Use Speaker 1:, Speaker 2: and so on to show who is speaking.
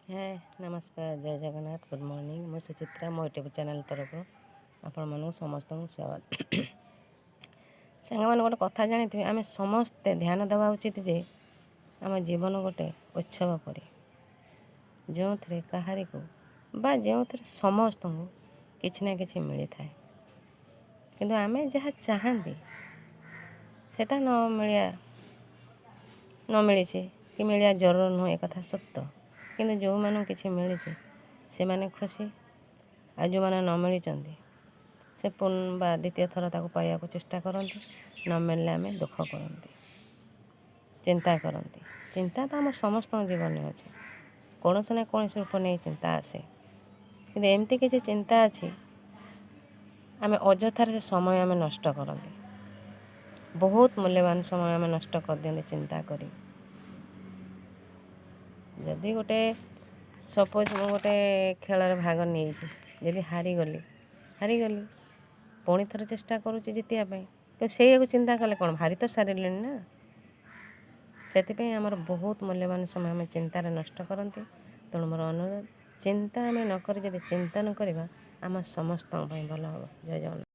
Speaker 1: ହେ ନମସ୍କାର, ଜୟ Jagannath, good morning. ମୁଁ ସୁଚିତ୍ରା, ମୋ ୟୁଟ୍ୟୁବ୍ ଚ୍ୟାନେଲ୍ ତରଫରୁ ଆପଣମାନଙ୍କୁ ସମସ୍ତଙ୍କୁ ସ୍ୱାଗତ। ସାଙ୍ଗମାନେ, ଗୋଟେ କଥା ଜାଣିଥିବେ, ଆମେ ସମସ୍ତେ ଧ୍ୟାନ ଦେବା ଉଚିତ ଯେ ଆମ ଜୀବନ ଗୋଟେ ଉତ୍ସବ ପରି, ଯେଉଁଥିରେ କାହାରିକୁ ବା ଯେଉଁଥିରେ ସମସ୍ତଙ୍କୁ କିଛି ନା କିଛି ମିଳିଥାଏ। କିନ୍ତୁ ଆମେ ଯାହା ଚାହାନ୍ତି, ସେଇଟା ନ ମିଳିବା, ନ ମିଳିଛି କି ମିଳିବା ଜରୁରୀ ନୁହେଁ, ଏକଥା ସତ। କିନ୍ତୁ ଯେଉଁମାନଙ୍କୁ କିଛି ମିଳିଛି, ସେମାନେ ଖୁସି, ଆଉ ଯେଉଁମାନେ ନ ମିଳିଛନ୍ତି, ସେ ବା ଦ୍ୱିତୀୟ ଥର ତାକୁ ପାଇବାକୁ ଚେଷ୍ଟା କରନ୍ତି। ନ ମିଳିଲେ ଆମେ ଦୁଃଖ କରନ୍ତି, ଚିନ୍ତା କରନ୍ତି। ଚିନ୍ତା ତ ଆମ ସମସ୍ତଙ୍କ ଜୀବନରେ ଅଛି। କୌଣସି ନା କୌଣସି ରୂପ ନେଇ ଚିନ୍ତା ଆସେ। କିନ୍ତୁ ଏମିତି କିଛି ଚିନ୍ତା ଅଛି, ଆମେ ଅଯଥାରେ ସେ ସମୟ ଆମେ ନଷ୍ଟ କରନ୍ତି। ବହୁତ ମୂଲ୍ୟବାନ ସମୟ ଆମେ ନଷ୍ଟ କରିଦିଅନ୍ତି ଚିନ୍ତା କରି। ଯଦି ଗୋଟେ, ସପୋଜ୍ ମୁଁ ଗୋଟେ ଖେଳରେ ଭାଗ ନେଇଛି, ଯଦି ହାରିଗଲି, ହାରିଗଲି, ପୁଣି ଥରେ ଚେଷ୍ଟା କରୁଛି ଜିତିବା ପାଇଁ। ତ ସେଇଆକୁ ଚିନ୍ତା କଲେ କ'ଣ, ହାରି ତ ସାରିଲେଣି ନା? ସେଥିପାଇଁ ଆମର ବହୁତ ମୂଲ୍ୟବାନ ସମୟ ଆମେ ଚିନ୍ତାରେ ନଷ୍ଟ କରନ୍ତି। ତେଣୁ ମୋର ଅନୁରୋଧ, ଚିନ୍ତା ଆମେ ନ କରି ଯଦି ଚିନ୍ତନ କରିବା, ଆମ ସମସ୍ତଙ୍କ ପାଇଁ ଭଲ ହେବ। ଜୟ ଜଗନ୍ନାଥ।